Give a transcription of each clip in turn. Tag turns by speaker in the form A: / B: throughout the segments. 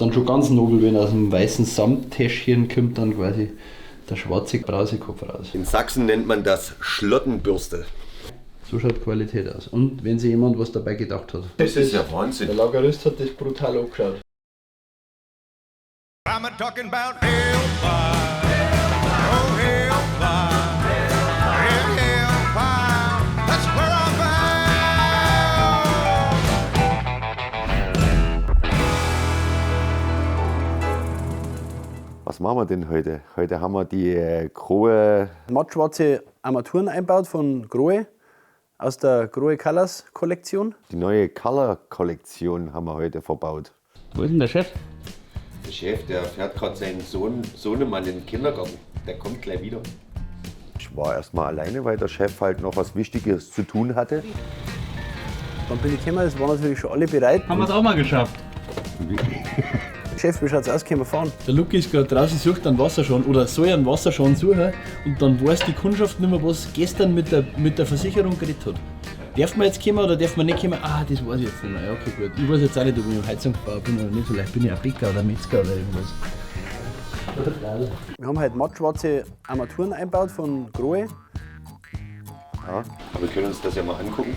A: ist dann schon ganz nobel, wenn aus dem weißen Samttäschchen kommt dann quasi der schwarze Brausekopf raus.
B: In Sachsen nennt man das Schlottenbürste.
A: So schaut Qualität aus. Und wenn sich jemand was dabei gedacht hat.
B: Das ist ja Wahnsinn.
A: Der Lagerist hat das brutal angeschaut.
C: I'm a talking about hellfire. Oh, hellfire. Hell, hellfire. That's where I'm bound.
B: Was machen wir denn heute? Heute haben wir die Grohe
A: Mattschwarze Armaturen einbaut von Grohe aus der Grohe Colors Kollektion.
B: Die neue Color-Kollektion haben wir heute verbaut.
D: Wo ist denn der Chef?
B: Der Chef, der fährt gerade seinen Sohn, Sohnemann in den Kindergarten. Der kommt gleich wieder. Ich war erstmal alleine, weil der Chef halt noch was Wichtiges zu tun hatte.
A: Dann bin ich gekommen, es waren natürlich schon alle bereit.
D: Haben wir es auch mal geschafft.
A: Chef, wie schaut's aus? Können wir fahren? Der Luki ist gerade draußen, sucht einen Wasserschon oder soll einen Wasserschon suchen und dann weiß die Kundschaft nicht mehr, was gestern mit der Versicherung geredet hat. Darf man jetzt kommen oder darf man nicht kommen? Ah, das weiß ich jetzt nicht mehr. Ja, okay, gut. Ich weiß jetzt auch nicht, ob ich im Heizungsbauer bin oder nicht. Vielleicht bin ich auch Bäcker oder Metzger oder irgendwas. Wir haben halt mattschwarze Armaturen eingebaut von Grohe.
B: Ja, aber wir können uns das ja mal angucken.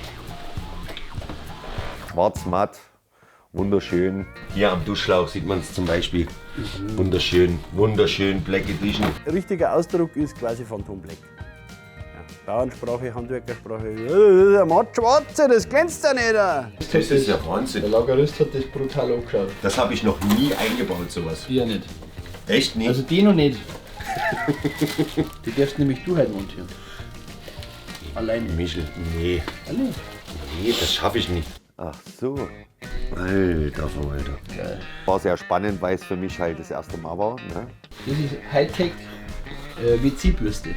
B: Schwarz matt, wunderschön. Hier am Duschschlauch sieht man es zum Beispiel. Wunderschön, wunderschön, Black Edition.
A: Richtiger Ausdruck ist quasi Phantom Black. Ja, Bauernsprache, Handwerkersprache. Der mattschwarze, das glänzt ja nicht.
B: Das ist ja Wahnsinn.
A: Der Lagerist hat das brutal angeschaut.
B: Das habe ich noch nie eingebaut, sowas.
A: Ich ja nicht.
B: Echt nicht?
A: Also die noch nicht. Die darfst nämlich du heute montieren. Alleine.
B: Michel, nee.
A: Allein?
B: Nee, das schaffe ich nicht. Ach so. Alter Verwalter.
A: Geil.
B: War sehr spannend, weil es für mich halt das erste Mal war. Ne?
A: Das ist Hightech WC-Bürste.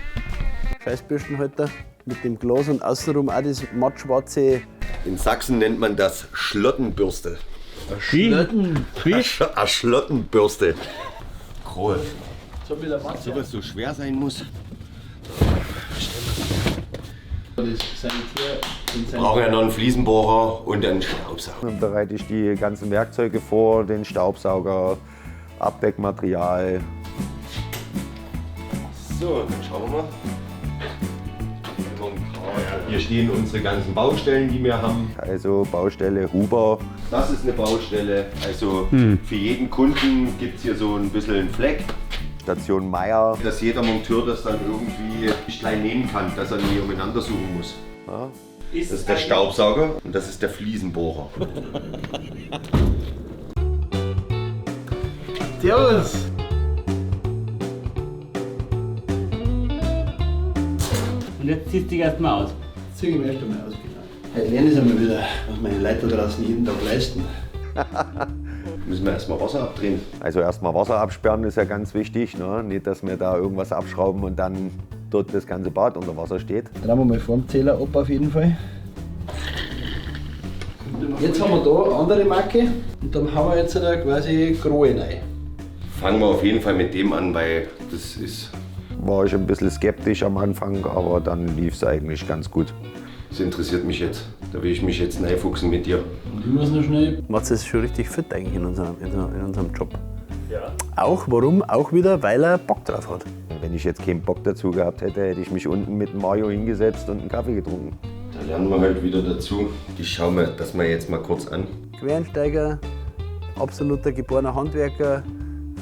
A: Scheißbürstenhalter mit dem Glas und außenrum auch das mattschwarze.
B: In Sachsen nennt man das Schlottenbürste.
D: Wie? Wie?
B: Eine Schlottenbürste. Grohe.
A: So wie der Matze.
B: Sowas so schwer sein muss.
A: Das Sanitär in seinem
B: Brauchen ja noch einen Fliesenbohrer und einen Staubsauger. Dann bereite ich die ganzen Werkzeuge vor, den Staubsauger, Abdeckmaterial. So, dann schauen wir mal. Hier stehen unsere ganzen Baustellen, die wir haben. Also Baustelle Huber. Das ist eine Baustelle. Also für jeden Kunden gibt es hier so ein bisschen einen Fleck. Station Meier. Dass jeder Monteur das dann irgendwie klein nehmen kann, dass er nie umeinander suchen muss. Ja. Das ist der Staubsauger und das ist der Fliesenbohrer.
A: Servus!
D: Und jetzt ziehst du dich erstmal aus.
A: Jetzt zieh ich mich erst einmal aus, genau. Heute lerne ich einmal wieder, was meine Leute da draußen jeden Tag leisten.
B: Müssen wir erstmal Wasser abdrehen. Also erstmal Wasser absperren ist ja ganz wichtig, ne? Nicht, dass wir da irgendwas abschrauben und dann dort das ganze Bad unter Wasser steht.
A: Drehen wir mal vorm Zähler ab auf jeden Fall. Jetzt haben wir da eine andere Marke und dann haben wir jetzt da quasi Grohe rein.
B: Fangen wir auf jeden Fall mit dem an, weil das ist. War ich ein bisschen skeptisch am Anfang, aber dann lief es eigentlich ganz gut. Das interessiert mich jetzt. Da will ich mich jetzt reinfuchsen mit dir.
A: Und ich muss noch schnell. Matze ist schon richtig fit eigentlich in unserem Job. Ja. Auch, warum? Auch wieder, weil er Bock drauf hat.
B: Wenn ich jetzt keinen Bock dazu gehabt hätte, hätte ich mich unten mit Mario hingesetzt und einen Kaffee getrunken. Da lernen wir halt wieder dazu. Ich schaue mir das mal jetzt mal kurz an.
A: Quereinsteiger, absoluter geborener Handwerker,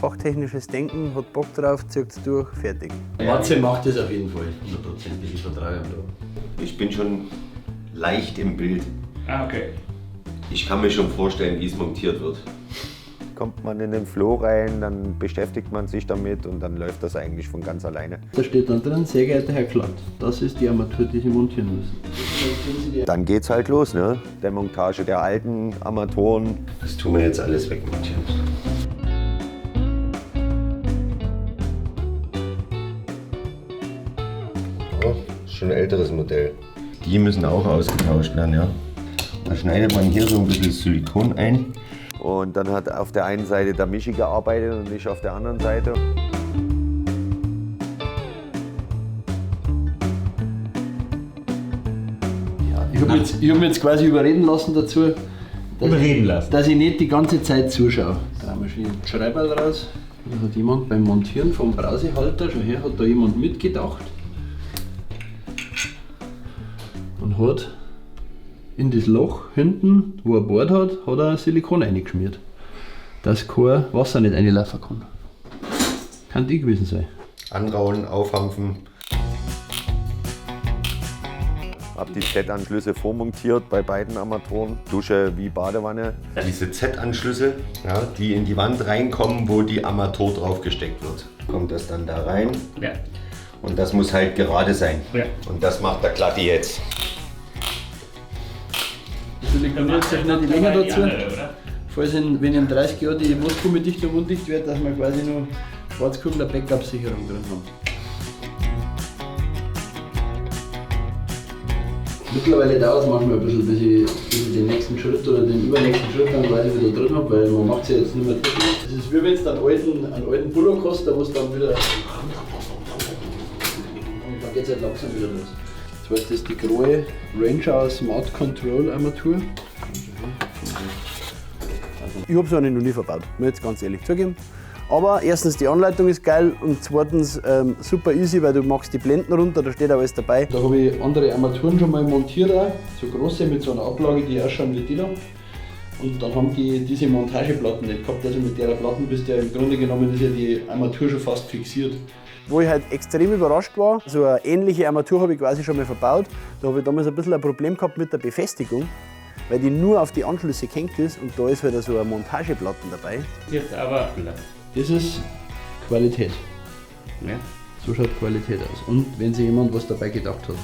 A: fachtechnisches Denken, hat Bock drauf, zieht's durch, fertig. Matze macht das auf jeden Fall, hundertprozentig, ich vertraue ihm da.
B: Ich bin schon leicht im Bild.
D: Ah, okay.
B: Ich kann mir schon vorstellen, wie es montiert wird. Kommt man in den Flow rein, dann beschäftigt man sich damit und dann läuft das eigentlich von ganz alleine.
A: Da steht dann drin, sehr geehrter Herr Klatt, das ist die Armatur, die Sie montieren müssen.
B: Dann geht's halt los, ne? Der Montage der alten Armaturen. Das tun wir jetzt alles wegmontieren. Oh, schon ein älteres Modell. Die müssen auch ausgetauscht werden, ja. Da schneidet man hier so ein bisschen Silikon ein. Und dann hat auf der einen Seite der Michi gearbeitet und ich auf der anderen Seite.
A: Ja, ich habe mich jetzt quasi überreden lassen dazu, dass ich nicht die ganze Zeit zuschaue. schön Schreiberl raus. Da hat jemand beim Montieren vom Brausehalter, schon her, hat da jemand mitgedacht und hat in das Loch hinten, wo er bohrt hat, hat er Silikon eingeschmiert, dass kein Wasser nicht reinlaufen kann. Kann die gewesen sein.
B: Anrauen, aufhampfen. Hab die Z-Anschlüsse vormontiert bei beiden Armaturen, Dusche wie Badewanne. Diese Z-Anschlüsse, ja, die in die Wand reinkommen, wo die Armatur drauf gesteckt wird. Kommt das dann da rein.
D: Ja.
B: Und das muss halt gerade sein.
D: Ja.
B: Und das macht der Klatti jetzt.
A: Silikoniert sich schnell die Länge
D: Die
A: dazu.
D: andere, oder?
A: Falls in, wenn in 30 Jahren die Moosgummidichtung undicht wird, dass wir quasi noch Schwarzkugel Backup-Sicherung drin haben. Mittlerweile dauert es manchmal ein bisschen, bis ich den nächsten Schritt oder den übernächsten Schritt dann quasi wieder drin habe, weil man macht es ja jetzt nicht mehr täglich. Das ist wie wenn du einen alten Bullock hast, da wo es dann wieder. Und dann geht es halt langsam wieder los. Das heißt, das ist die Grohe Ranger Smart Control Armatur.
E: Ich hab so eine noch nie verbaut, muss ich jetzt ganz ehrlich zugeben. Aber erstens, die Anleitung ist geil und zweitens super easy, weil du machst die Blenden runter, da steht auch alles dabei.
A: Da habe ich andere Armaturen schon mal montiert, auch, so große mit so einer Ablage, die ausschauen wie die da. Und dann haben die diese Montageplatten nicht gehabt, also mit der Platten bist du ja im Grunde genommen ist ja die Armatur schon fast fixiert.
E: Wo ich halt extrem überrascht war, so eine ähnliche Armatur habe ich quasi schon mal verbaut. Da habe ich damals ein bisschen ein Problem gehabt mit der Befestigung, weil die nur auf die Anschlüsse gehängt ist und da ist halt so eine Montageplatten dabei.
D: Jetzt aber.
A: Das ist Qualität.
D: Ja.
A: So schaut Qualität aus. Und wenn sich jemand was dabei gedacht hat.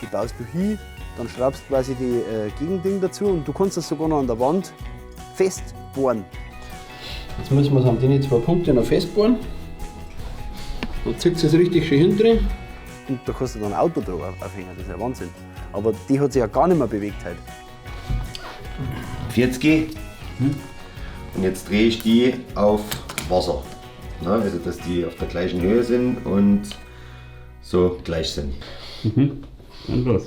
E: Die baust du hin, dann schraubst du quasi die Gegending dazu und du kannst das sogar noch an der Wand festbohren.
A: Jetzt müssen wir es an den zwei Punkte noch festbohren. Dann zieht es richtig schön hin drin.
E: Und da kannst du dann ein Auto drauf aufhängen, das ist ja Wahnsinn. Aber die hat sich ja gar nicht mehr bewegt heute.
B: 40. Und jetzt drehe ich die auf Wasser. Na, also dass die auf der gleichen Höhe sind und so gleich sind.
D: Und los.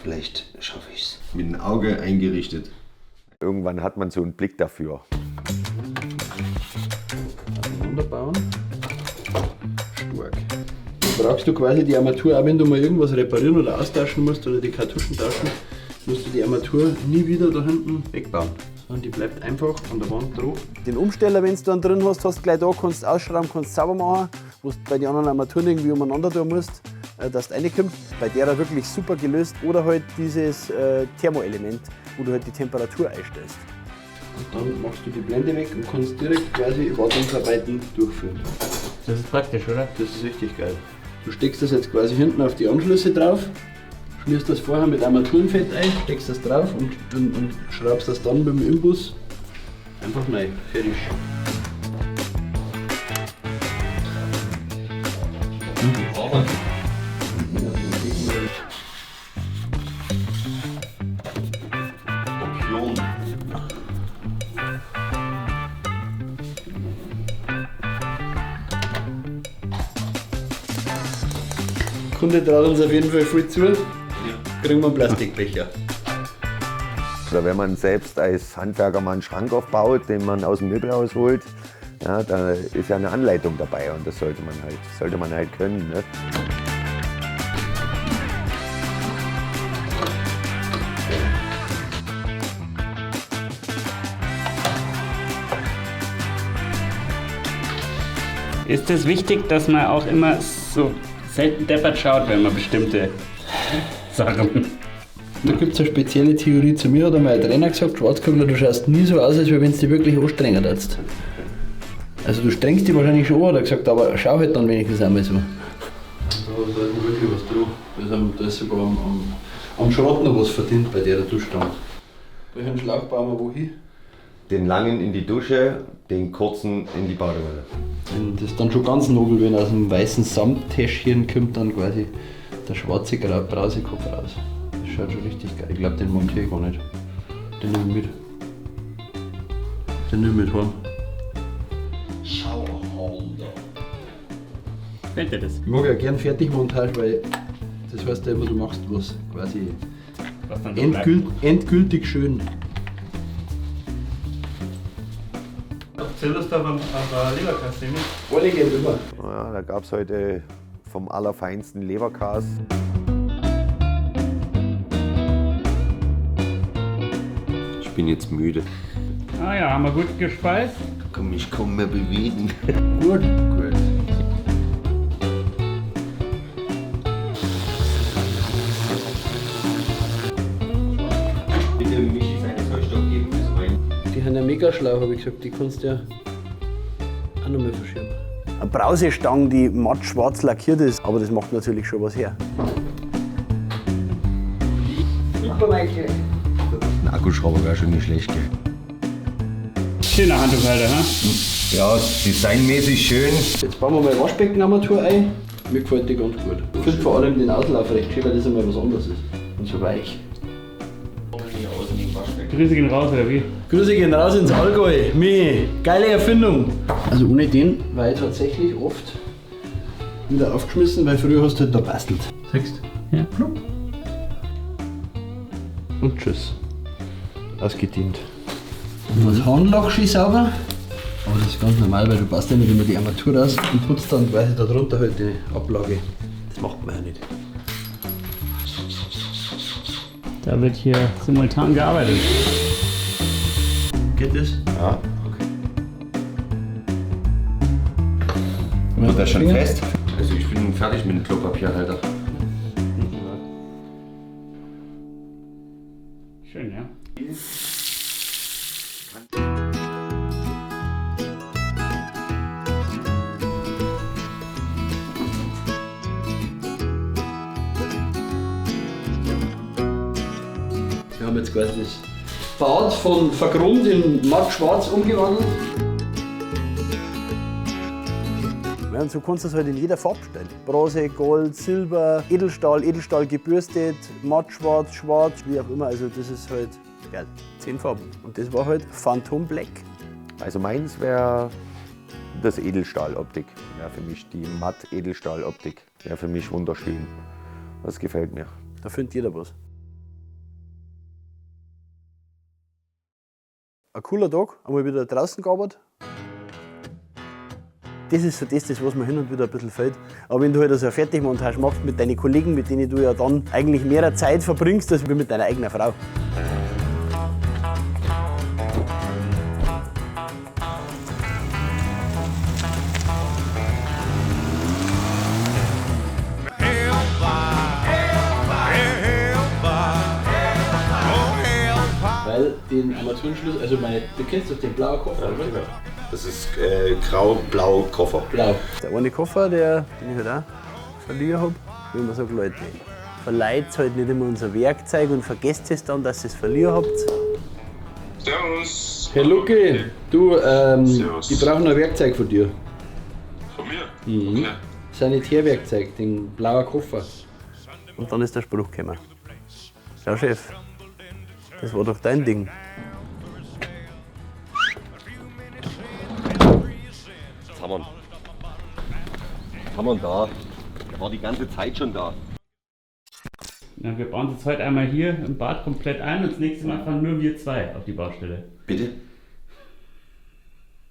B: Vielleicht schaffe ich's. Mit dem Auge eingerichtet. Irgendwann hat man so einen Blick dafür.
A: Auseinanderbauen. Stark. Dann brauchst du quasi die Armatur, auch wenn du mal irgendwas reparieren oder austauschen musst oder die Kartuschen tauschen, musst du die Armatur nie wieder da hinten wegbauen. Sondern die bleibt einfach an der Wand drauf.
E: Den Umsteller, wenn du dann drin hast, hast du gleich da, kannst ausschrauben, kannst sauber machen, wo du bei den anderen Armaturen irgendwie umeinander tun musst, dass du reinkommst. Bei der wirklich super gelöst. Oder halt dieses Thermoelement, wo du halt die Temperatur einstellst.
A: Und dann machst du die Blende weg und kannst direkt quasi Wartungsarbeiten durchführen.
D: Das ist praktisch, oder?
A: Das ist richtig geil. Du steckst das jetzt quasi hinten auf die Anschlüsse drauf, schmierst das vorher mit Armaturenfett ein, steckst das drauf und schraubst das dann mit dem Imbus einfach rein. Fertig. Kunde traut uns auf jeden Fall voll zu. Kriegen wir einen Plastikbecher.
B: Oder wenn man selbst als Handwerker mal einen Schrank aufbaut, den man aus dem Möbelhaus holt, ja, da ist ja eine Anleitung dabei und das sollte man halt können. Ne?
D: Ist es wichtig, dass man auch immer so selten deppert schaut, wenn man bestimmte Sachen.
A: Da gibt's eine spezielle Theorie. Zu mir hat einmal ein Trainer gesagt, Schwarzkugler, du schaust nie so aus, als wenn du dich wirklich anstrengen würdest. Also du strengst dich wahrscheinlich schon an, hat er gesagt, aber schau halt dann wenigstens einmal so. Da ist wirklich was drauf. Da ist sogar am Schrott noch was verdient bei der Duschstange. Welchen Schlauch bauen wir wo hin?
B: Den langen in die Dusche, den kurzen in die Badewanne.
A: Und das ist dann schon ganz nobel, wenn aus dem weißen Samttäschchen kommt dann quasi der schwarze Brausekopf raus. Das schaut schon richtig geil. Ich glaub, den montiere ich gar nicht. Den nehme ich mit. Den nehme ich mit heim.
D: Fällt dir das?
A: Ich mag ja gern Fertigmontage, weil das heißt ja immer, du machst was quasi
D: Was dann so bleibt.
A: endgültig schön.
D: Habt ihr Lust auf ein Leberkassemmel?
E: Alle geht immer.
B: Ja, da gab es heute vom allerfeinsten Leberkas. Ich bin jetzt müde.
D: Ah ja, haben wir gut gespeist.
B: Komm, ich kaum mehr bewegen.
E: Gut.
B: Gut. Bitte Michi seinen Zollstock geben, ist mein.
E: Die haben ja mega schlau, habe ich gesagt. Die kannst du ja auch noch mal verschieben. Eine Brausestange, die matt schwarz lackiert ist, aber das macht natürlich schon was her. Super, Michael.
B: Ein Akkuschrauber wäre schon nicht schlecht, gell?
D: Schöner Handtuchhalter, ha?
B: Ja, designmäßig schön.
E: Jetzt bauen wir mal Waschbeckenarmatur ein. Mir gefällt die ganz gut. Ich finde vor allem den Auslauf recht schön, weil das einmal was anderes ist. Und so weich.
D: Grüße gehen raus, oder wie?
A: Grüße gehen raus ins Allgäu. Michi, geile Erfindung.
E: Also ohne den war ich tatsächlich oft wieder aufgeschmissen, weil früher hast du halt da bastelt. Siehst
D: Ja.
E: Plupp. Und tschüss. Ausgedient. Und das Handloch schön sauber. Aber das ist ganz normal, weil du passt ja nicht immer die Armatur aus und putzt dann quasi da drunter halt die Ablage. Das macht man ja nicht.
D: Da wird hier simultan gearbeitet.
E: Geht das?
B: Ja, okay. Wird das schon fest? Also ich bin fertig mit dem Klopapierhalter.
D: Schön, ja?
E: Wir haben jetzt quasi das Bad von verchromt in matt schwarz umgewandelt. Ja, und so kannst du es halt in jeder Farbe stellen. Bronze, Gold, Silber, Edelstahl, Edelstahl gebürstet, matt schwarz, schwarz, wie auch immer. Also das ist halt geil. 10 Farben. Und das war halt Phantom Black.
B: Also meins wäre das Edelstahloptik. Wäre für mich die matt Edelstahloptik. Wäre für mich wunderschön. Das gefällt mir.
E: Da findet jeder was. Ein cooler Tag, einmal wieder draußen gearbeitet. Das ist so das, was mir hin und wieder ein bisschen fehlt. Aber wenn du halt so eine Fertigmontage machst mit deinen Kollegen, mit denen du ja dann eigentlich mehr Zeit verbringst, als mit deiner eigenen Frau. Weil den Armaturenschlüssel, also meine, du kennst doch den blauen Koffer, oder?
B: Genau. Das ist grau-blau Koffer.
E: Blau. Der eine Koffer, den ich halt auch verliehen habe, wie man sagt, Leute, verleiht halt nicht immer unser Werkzeug und vergesst es dann, dass ihr es verliehen habt.
F: Servus.
E: Hey Luki, du,
F: Servus.
E: ich brauche noch ein Werkzeug von dir.
F: Von mir? Mhm. Okay.
E: Sanitärwerkzeug, den blauen Koffer. Und dann ist der Spruch gekommen. Schau, Chef, das war doch dein Ding.
B: Was haben wir? Was haben wir denn da? Der war die ganze Zeit schon da.
D: Na, wir bauen uns jetzt heute einmal hier im Bad komplett ein und das nächste Mal fahren nur wir zwei auf die Baustelle.
B: Bitte?